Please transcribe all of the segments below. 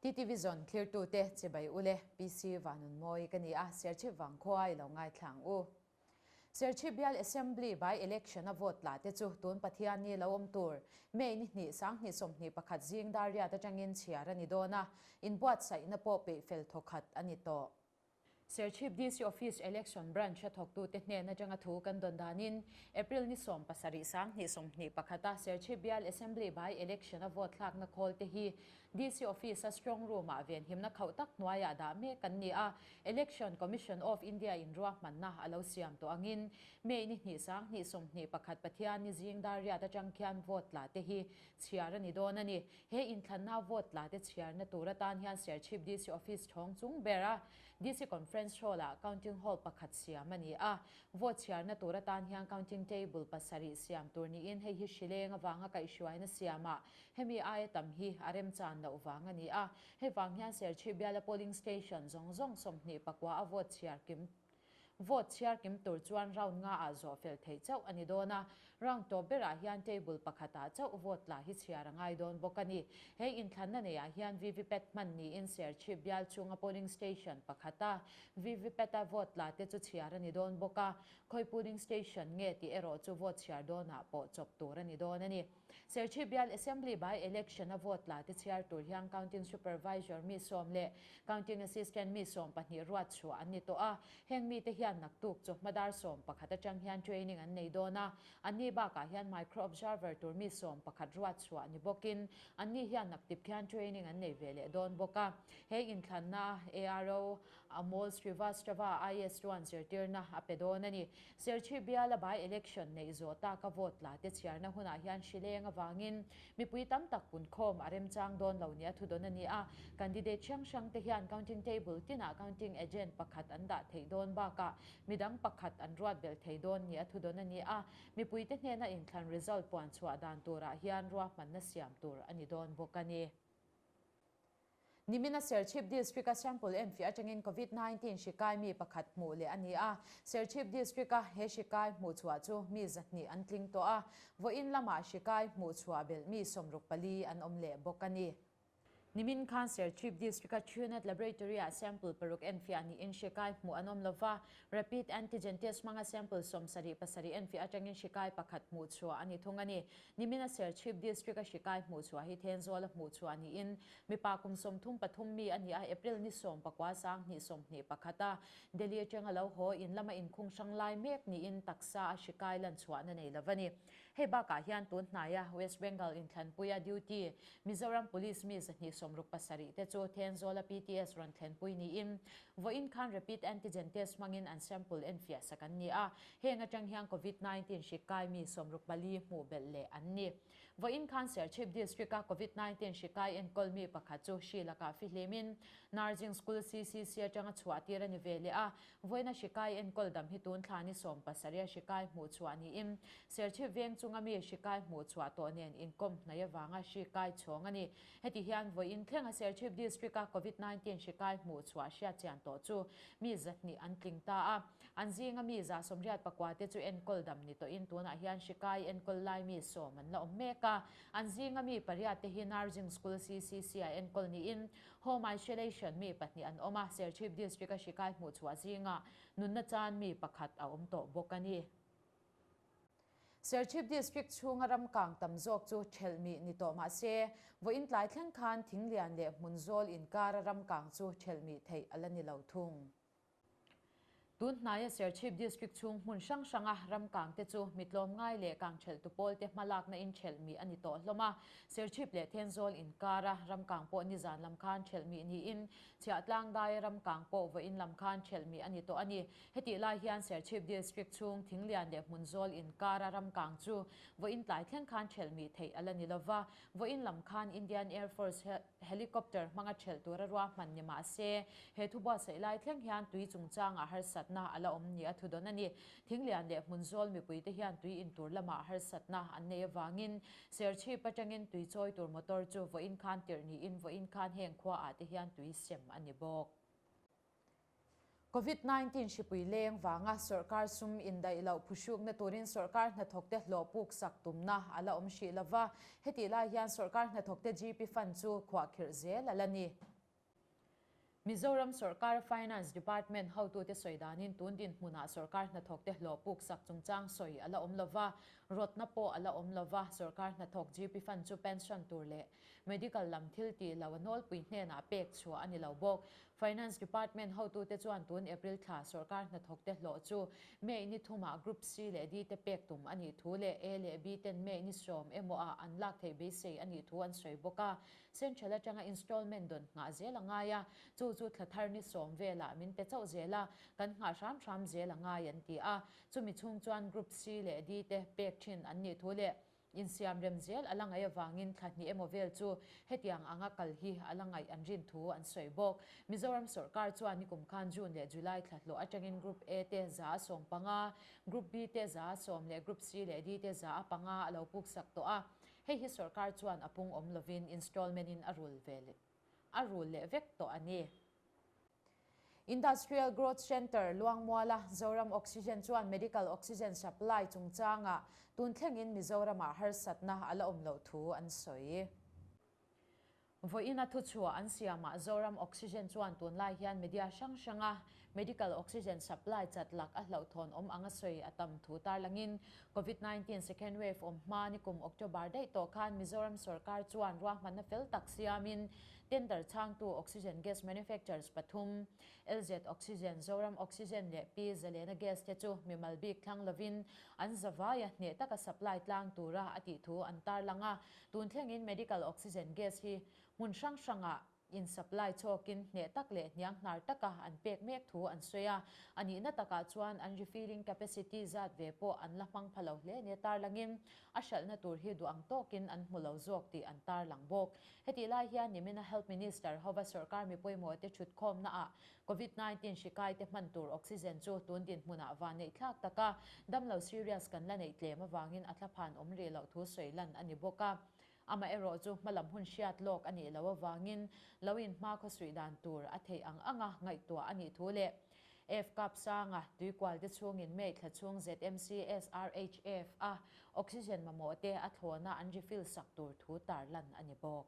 TTV zawn thlirtute chibai ule PC Vanunmawi ka ni a, Serchhip Vangkhua i lo ngaithla ang u. Serchhip Bial Assembly by Election a vote tla te chu tun Pathian ni lo awm tur May ni hnih 2021 zing dar riat atangin chhiar a ni dawn a, inbuatsaihna pawh peih fel thawkhat a ni tawh. Serchhip DC Office Election Branch a thawktute hnen atanga thu kan dawn danin April ni 17 2021 a Serchhip Bial Assembly by Election a vote thlakna khawl te hi DC Office a Strong Room ah venhimna khauh tak hnuaiah dah mek an ni a, Election Commission of India in ruahmanna a lo siam tawh angin May ni hnih 2021 Pathian ni zing dar riat atang khian vote tla te hi chhiar a ni dawn a ni. He inthlanna vote tla te chhiarna tur atan hian Serchhip DC Office chhawng chung ber a DC Conference Hall ah Counting Hall pakhat siam a ni a. Vote chhiarna tur atan hian Counting Table pasarih siam tur niin hei hi hrileng avanga kaihhruaina siamah hemi aia tam hi a remchan loh vang a ni a. Hei vang hian Serchhip biala Polling Station zawng zawng 24 a vote chhiar kim Vote chhiar kim tur chuan round nga ah zawh fel theih chauh a ni dawn a, round tawp berah hian table pakhat ah chauh vote tla hi chhiar a ngai dawn bawk a ni. He inthlanna neiah hian VVPAT hman niin Serchhip bial chunga polling station pakhat a VVPAT a vote tla te chu chhiar a ni dawn bawk a, khawi polling station nge tih erawh chu vote chhiar dawnah pawh chawp tur a ni dawn a ni. Serchhip bial Assembly by Election a vote tla te chhiar tur hian Counting Supervisor mi sawm leh Counting Assistant mi 12 ruat chhuah an ni tawh a, heng mite hian naktuk chawhma dar 11 atang hian training an nei dawn a, anni bakah hian Micro Observer tur mi 11 ruat chhuah ni bawkin anni hian naktip khian training an nei ve leh dawn bawk a. He inthlanna ARO Amol Srivastava IAS chuan zirtirna a pe dawn a ni. Serchhip biala by election neih zawh taka vote tla te chhiarna hunah hian hrileng avangin mipui tam tak punkhawm a remchang dawn lo nia thudawn a ni a. Candidate hrang hrang te hian counting table tinah counting agent pakhat an dah theih dawn bakah midang pakhat an ruat belh thei dawn nia thudawn a ni a. Mipui te hnena inthlan result puan chhuah dan turah hian ruahmanna siam tur a ni dawn bawk a ni. Nimina Serchhip District a sample enfiah atangin Covid-19 hri kai mi pakhat hmuh leh a ni a. Serchhip District a he hri kai hmuh chhuah chu mi 200 an tling tawh a, vawiin lamah hri kai hmuh chhuah belh mi 64 an awm leh bawk a ni. Nimin khan Serchhip District a Truenat Laboratory ah sample paruk enfiah niin hri kai hmuh an awm lova, Rapid Antigen Test hmanga sample 77 enfiah atangin hri kai pakhat hmuh chhuah a ni thung a ni. Nimina Serchhip District a hri kai hmuh chhuah hi Thenzawl a hmuh chhuah niin mipa kum 33 mi a ni a, April ni 19 2021 a Delhi atanga lo haw in lama inkhung hrang lai mek niin taksa a hri kai lan chhuahna nei lo a ni. Hei bakah hian tun hnaia West Bengal inthlanpuia duty Mizoram Police mi 267 te chu Thenzawla PTS rawn thlenpui niin vawiin khan Rapid Antigen Test hmangin an sample enfiah sak an ni a, heng atang hian Covid-19 hri kai mi 64 hmuh belh leh an ni. Vawiin khan Serchhip District a Covid-19 hri kai enkawl mi pakhat chu hri lakah fihlimin Narjing School CCC atanga chhuah tir a ni ve leh a, Vawiina hri kai enkawl dam hi tun thla ni 17 a hri kai hmuh chhuah niin Serchhip veng chunga mi hri kai hmuh chhuah tawh nen inkawm hnaih avanga hri kai chhawng a ni. Heti hian vawiin thlenga Serchhip District a Covid-19 hri kai hmuh chhuah hriatchian tawh chu mi 200 an tling ta a, an zinga mi 189 te chu enkawl dam ni tawhin tunah hian hri kai enkawl lai mi 10 an la awm mek a, an zinga mi pariat te hi Narjing School CCC ah enkawl niin Home isolation mi pahnih an awm a, Serchhip District a hri kai hmuh chhuah zingah nunna chan mi pakhat a awm tawh bawk a ni. Serchhip District chhunga ram kang tam zawk chu thelh mi ni tawh mah se, vawiin tlai thleng khan Thinglian leh Hmunzawl inkara ram kang chu thelh mi theih a la ni lo thung. Tun hnaia Serchhip District chhung hmun hrang hranga ram kang te chu mitlawm ngai leh kang thelh tu pawl te hmalakna in thelh mi a ni tawh hlawm a. Serchhip leh Thenzawl inkara ram kang pawh nizan lam khan thelh mi niin Chhiahtlang daia ram kang pawh vawiin lam khan thelh mi a ni tawh a ni. Hetih lai hian Serchhip District chhung Thinglian leh Hmunzawl inkara ram kang chu vawiin tlai thleng khan thelh mi theih a la ni lova. Vawiin lam khan Indian Air Force Helicopter hmanga thelh tura ruahman ni mah se, he thu buatsaih lai thleng hian tui chungchangah harsatna a la awm ni a thu dawn a ni. Thinglian leh Hmunzawl mipuite hian tui in tur lamah harsatna an nei avangin Serchhip atangin tui chawi tur motor chu vawiin khan tirh niin vawiin khan heng khuaah te hian tui sem a ni bawk. Covid 19 hripui leng vanga sawrkar sum indaih loh phuhrukna turin sawrkar hnathawkte hlawh puk sak tumna a la awm hrih lova, hetih lai hian sawrkar hnathawkte GP fund chu khuahkhirh zel a la ni. Mizoram sawrkar Finance Department hotute sawi danin tun dinhmunah sawrkar hnathawkte hlawh puk sak chungchang sawi a la awm lova, rawtna pawh a la awm lova, sawrkar hnathawk GP fund chu pension tur leh medical lam thil tih lo a nawlpui hnenah pek chhuah a ni lo bawk. Finance Department hotute chuan tun April thla sawrkar hnathawkte hlawh chu May ni thumah Group C leh D te pek tum a nih thu leh A leh B ten May ni sawm emaw ah an lak theih beisei a nih thu an sawi bawk a. Central atanga installment dawn nghah zel a ngai a, chu chu thla thar ni sawm velah min pe chauh zel a, kan nghah hram hram zel a ngai an ti a. Chumi chhung chuan Group C leh D te pek thin an nih thu leh insiam rem zel a la ngaih avangin thla hnih emaw vel chu hetiang anga kal hi a la ngaih an rin thu an sawi bawk. Mizoram sawrkar chuan nikum khan June leh July thla hlawh atangin Group A te 115, Group B te 10 leh Group C leh D te 5 a lo puksak tawh a. Hei hi sawrkar chuan a pung awm lovin installment in a rul ve a rul leh vek tawh a ni. Industrial Growth Centre Luangmuala Zoram Oxygen chuan medical oxygen supply chungchangah tun thlengin Mizoramah harsatna a la awm loh thu an sawi. Vawiina thuchhuah an siamah Zoram Oxygen chuan tunlai hian media hrang hranga medical oxygen supply chat lak a hlauhthawn awm anga sawi a tam thu tarlangin Covid 19 second wave awm hma nikum October daih tawh khan Mizoram sorkar chuan ruahmanna fel tak siamin tender chhangtu oxygen gas manufacturers pathum LZ Oxygen, Zoram Oxygen leh Pi Zalena Gas te chu mimal bik thlang lovin an zavaia hneh taka supply tlang tura a tih thu an tarlang a. Tun thlengin medical oxygen gas hi hmun hrang hrangah in supply chhawkin hneh tak leh hniang hnar taka an pek mek thu an sawi a. A nihna takah chuan an refilling capacity zat ve pawh an la hmang pha lo hle nia tarlangin a hralhna tur hi duh ang tawkin an hmu lo zawk tih an tarlang bawk. Hetih lai hian nimina Health Minister hova sawrkar mi pawimawhte thutkhawmnaah Covid 19 hri kaite hman tur oxygen chu tun dinhmunah van neih thlak taka damlo serious kan la neih tlem avangin a thlaphan awm rih loh thu sawi lan a ni bawk a. Amaherawh chu hmalam hun hriat lawk a nih loh avangin lo in hma khawsuih dan tur a theih ang anga ngaihtuah a nih thu leh F Kap Sanga tuikual te chhungin May thla chhung ZMCSRHF a oxygen mamawh te a thlawna an refill sak tur thu tarlan a ni bawk.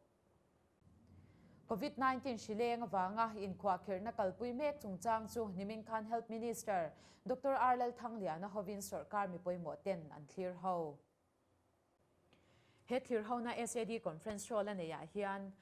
Covid 19 hri leng avanga inkhuahkhirhna kalpui mek chungchang chu nimin khan Health Minister Doctor R Lalthangliana hovin sawrkar mi pawimawh ten an thlir ho. He thlir hona SAD Conference Hall a neihah hian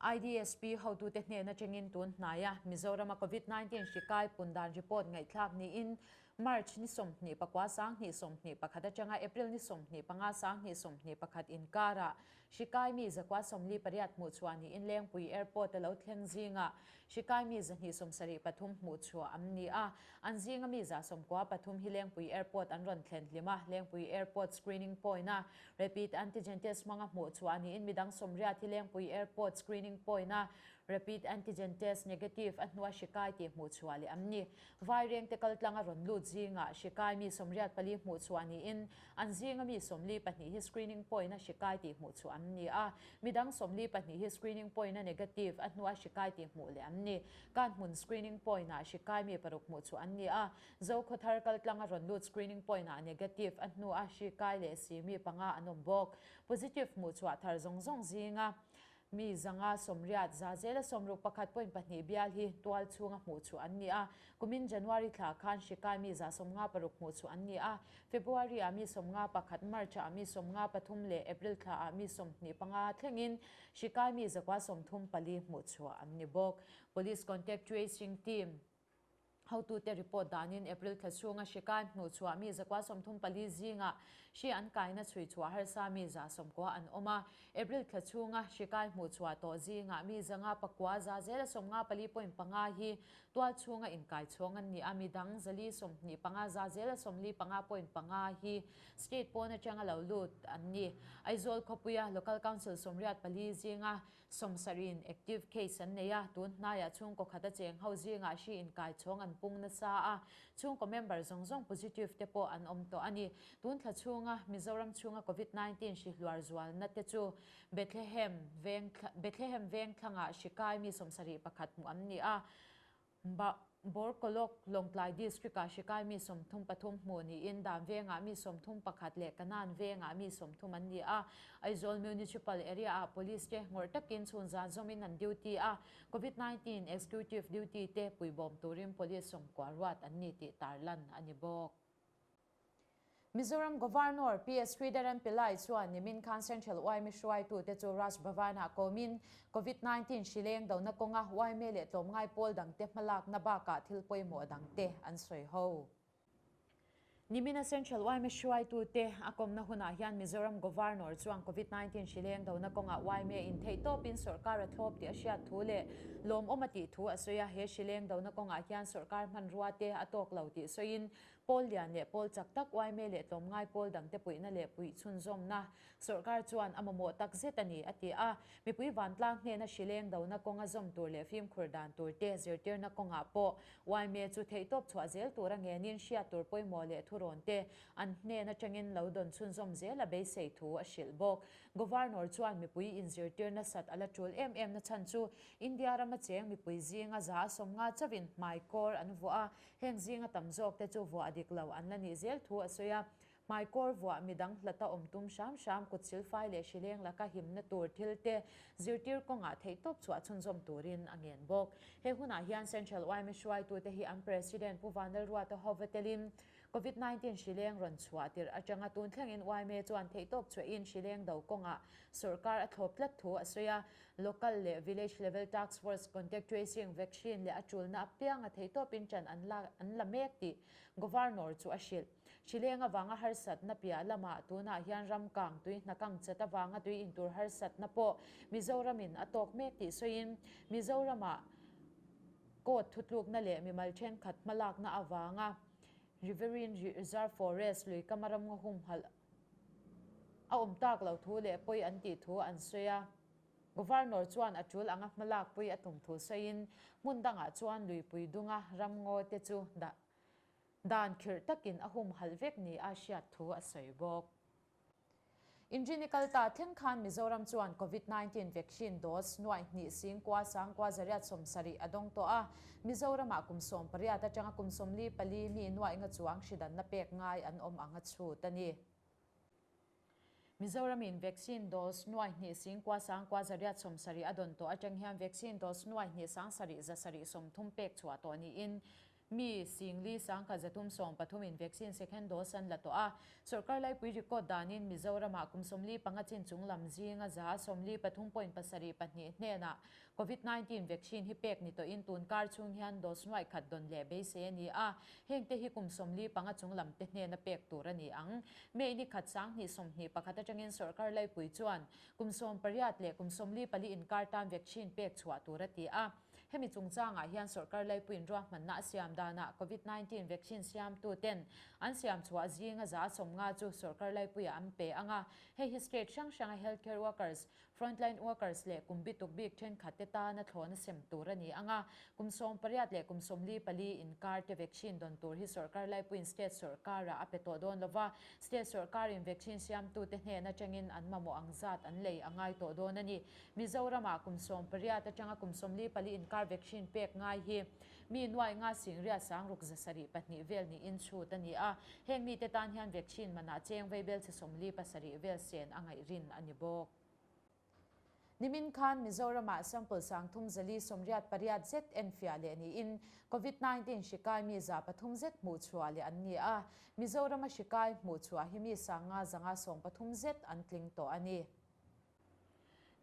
IDSP hotute hnen atangin tun hnaia Mizorama Covid 19 hri kai pun dan report ngaihthlak niin March ni 29 2021 atanga April ni 25 2021 inkarah Hri kai mi 148 hmuh chhuah niin Lengpui Airport a lo thleng zingah hri kai mi 273 hmuh chhuah an ni a. An zinga mi 93 hi Lengpui Airport an rawn thlen hlim a, Lengpui Airport screening point a rapid antigen test hmanga hmuh chhuah niin midang 80 hi Lengpui Airport screening point a rapid antigen test negative a hnua hri kai tih hmuh chhuah leh an ni. Vairengte kaltlanga rawn lut zingah hri kai mi 84 hmuh chhuah niin An zinga mi 42 hi screening point a hri kai tih hmuh chhuah an ni a, midang 42 hi screening point a negative a hnua hri kai tih hmuh leh an ni. Kanhmun screening point ah hri kai mi paruk hmuh chhuah an ni a, Zokhawthar kaltlanga rawn lut screening point ah negative a hnua hri kai leh si mi panga an awm bawk. Positive hmuh chhuah thar zawng zawng zinga Mi 180, 161.2 bial hi tual chhunga hmuh chhuah an ni a. Kumin January thla khan hri kai mi 56 hmuh chhuah an ni a. February ah mi 51, March ah mi 53 leh April thla ah mi 25 thlengin hri kai mi 134 hmuh chhuah an ni bawk. Police Contact Tracing Team. Hotute report danin April thla chhunga hri kai hmuh chhuah mi 134 zingah hri an kaina chhui chhuah harsa mi 90 an awm a. April thla chhunga hri kai hmuh chhuah tawh zingah mi 509 0.54 hi tual chhunga inkai chhawng an ni a, mi dang 425 0.55 hi state pawn atanga lo lut an ni. Aizawl khawpuia Local Council 84 zinga Sawmsariin active case an nei a, tun hnaiah chhungkaw khat a cheng ho zingah hri inkai chhawng an pung nasa a, chhungkaw member zawng zawng positive te pawh an awm tawh a ni. Tun thla chhunga Mizoram chhunga Covid 19 hri hluar zualna te chu Bethlehem veng Bethlehem veng thlangah hri kai mi 71 hmuh an ni a. Borkolok, Lawngtlai District-ah hrikai mi 33 hmuh niin Dan vengah mi 31 leh Kanan vengah mi 30 an ni a. Aizawl Municipal Area-ah Police te ngawrh takin chhun zan zawmin an duty a, Covid 19 Executive Duty te puibawm turin Police 90 ruat an ni tih tarlan a ni bawk. Mizoram Governor PS Sridharan Pillai chuan nimin khan Central yma hruaitute chu Raj Bhavan-ah kawmin Covid 19 hri leng dona kawnga yma leh tlawmngai pawl dangte hmalakna bakah thil pawimawh dangte an sawi ho. Nimina Central yma hruaitute a kawmna hunah hian Mizoram Governor chuan Covid 19 hri leng dona kawnga yma in theihtawpin sawrkar a thlawp tih a hriat thu leh lawmawm a tih thu a sawi a. He hri leng dona kawngah hian sawrkar hmanrua te a tawk lo tih sawiin Pawl lian leh pawl chak tak yma leh tlawmngai pawl dangte puihna leh puih chhunzawmna sawrkar chuan a mamawh tak zet a ni, a ti a. Mipui vantlang hnena hri leng dona kawnga zawm tur leh fimkhur dan tur te zirtirna kawngah pawh yma chu theihtawp chhuah zel tura ngenin hriat tur pawimawh leh thurawn te an hnen atangin lo dawn chhunzawm zel a beisei thu a hrilh bawk. Governor chuan mipui inzirtir nasat a la tul em em na chhan chu India rama cheng mipui zinga 50% chauhin hmaikawr an vuah a, Heng zinga tam zawk te chu vuah dik lo an la nih zel thu a sawi a. Hmaikawr vuah midang hlata awm tum hram hram kut silfai leh hrileng laka himna tur thil te zirtir kawngah theihtawp chhuah chhunzawm turin a ngen bawk. He hunah hian Central yma hruaitute hi an President Pu Vanlalruata hova telin Covid 19 hrileng rawn chhuah tirh atanga tun thlengin yma chuan theihtawp chhuahin hrileng do kawngah sawrkar a thlawp tlat thu a sawi a. Local leh Village Level Task Force Contact Tracing, Vaccine leh a tulna apianga theihtawpin ṭan an la an la mek tih Governor chu a hrilh. Hrileng avanga harsatna piah lamah tunah hian ram kang tui hna kang chat avanga tui intur harsatna pawh Mizoramin a tawk mek tih sawiin Mizoramah court thutlukna leh mimal ṭhenkhat hmalakna avanga Riverine Reserve Forest lui kama ramngaw humhalh a awm tak lo thu leh pawi an tih thu an sawi a. Governor chuan a tul anga hmalakpui a tum thu sawiin hmun dangah chuan luipui dunga ramngaw te chu dah dan khirh takin a humhalh vek ni a hriat thu a sawi bawk. Inrini kal ta thleng khan Mizoram chuan Covid 19 vaccine dose nuaih hnih sing kua sang kua 870 a dawng tawh a. Mizoramah kum 18 atanga kum 44 mi nuaih nga chuang hridanna pek ngai an awm ang a chhut a ni. Mizoramin vaccine dose nuai hnih sing kua sang kua 870 a dawn tawh atang hian vaccine dose nuai hnih sang sarih 730 pek chhuah tawh niin mi 4,000 313 in vaccine second dose an la tawh a. Sawrkar laipui record danin Mizoramah kum 45 chin chung lam zinga 43.72 hnenah Covid 19 vaccine hi pek ni tawhin tun kar chhung hian dose nuai khat dawn leh beisei a ni a. Heng te hi kum 45 chung lam te hnena pek tur a ni ang. May ni khat 2021 atangin sawrkar laipui chuan kum 18 leh kum 44 inkar tan vaccine pek chhuah tur a ti a. Hemi chungchangah hian sawrkar laipuiin ruahmanna a siam danah Covid 19 vaccine siamtu ten an siam chhuah zinga 50% chu sawrkar laipuiah an pe anga. Hei hi state hrang hranga healthcare workers, Frontline workers leh kum bituk bik thenkhat te tana thlawna sem tur a ni ang a, kum 18 leh kum 44 inkar te vaccine dawn tur hi sawrkar laipuiin state sawrkarah a pe tawh dawn lova, state sawrkarin vaccine siamtute hnen atangin an mamawh ang zat an lei a ngai tawh dawn a ni. Mizoramah kum 18 atanga kum 44 inkar vaccine pek ngai hi mi nuai nga singriat sang ruk 702 vel niin chhut a ni a, heng mite tan hian vaccine manah cheng vaibel chhe 47 vel sen a ngaih rin a ni bawk. Nimin khan Mizoramah sample 3488 zet enfiah leh niin Covid 19 hrikai mi 300 zet hmuh chhuah leh an ni a. Mizorama hrikai hmuh chhuah hi mi 5,513 zet an tling tawh a ni.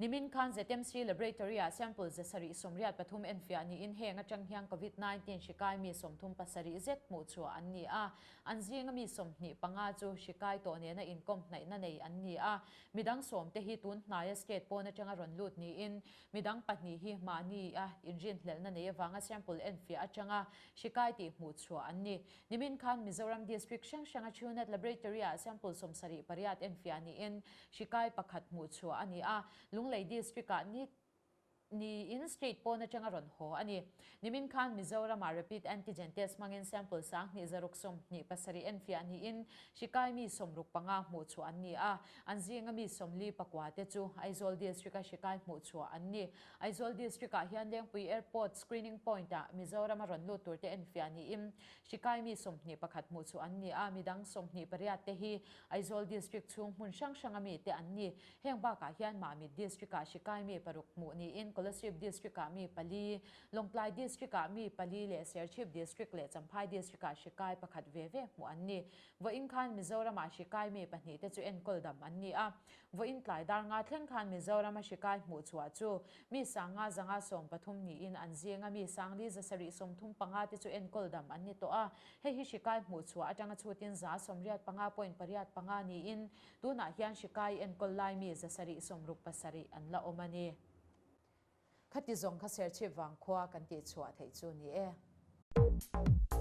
Nimin khan ZMC Laboratory-ah sample 783 enfiah niin heng atang hian Covid 19 hrikai mi 37 zet hmuh chhuah an ni a. An zinga mi 25 chu hrikai tawh nena inkawm hnaihna nei an ni a. Midang 10 te hi tun hnaia state pawn atanga rawn lut niin midang pahnih hi mahni a inrin hlelhna nei avanga sample enfiah atanga hrikai tih hmuh chhuah an ni. Nimin khan Mizoram District hrang hranga Truenat Laboratory-ah sample 78 enfiah niin hrikai pakhat hmuh chhuah a ni a. Lunglei District-ah ni Niin state pawn atanga rawn haw a ni. Nimin khan Mizoramah rapid antigen test hmangin sample 2627 enfiah niin hri kai mi 65 hmuh chhuah an ni a. An zinga mi 44 te chu Aizawl District-a hri kai hmuh chhuah an ni. Aizawl District-ah hian Lengpui Airport screening point-ah Mizorama rawn lut turte enfiah niin hri kai mi 21 hmuh chhuah an ni a, midang 28 te hi Aizawl District chhung hmun hrang hranga mite an ni. Heng bakah hian Mamit District-ah hrikai mi paruk hmuh niin Kolasib District-ah mi pali, Lawngtlai District-ah mi pali leh Serchhip District leh Champhai District-ah hrikai pakhat ve ve hmuh an ni. Vawiin khan Mizoramah hrikai mi pahnih te chu enkawl dam an ni a. Vawiin tlai dar nga thleng khan Mizorama hrikai hmuh chhuah chu mi sanga zanga 13 niin an zinga mi sangli zasarih 35 te chu enkawl dam an ni tawh a. Hei hi hrikai hmuh chhuah atanga chhutin 85.85 niin Tunah hian hrikai enkawl lai mi 767 an la awm a ni. Khati zawng kha Serchhip vangkhua kan tihchhuah theih chu ni e.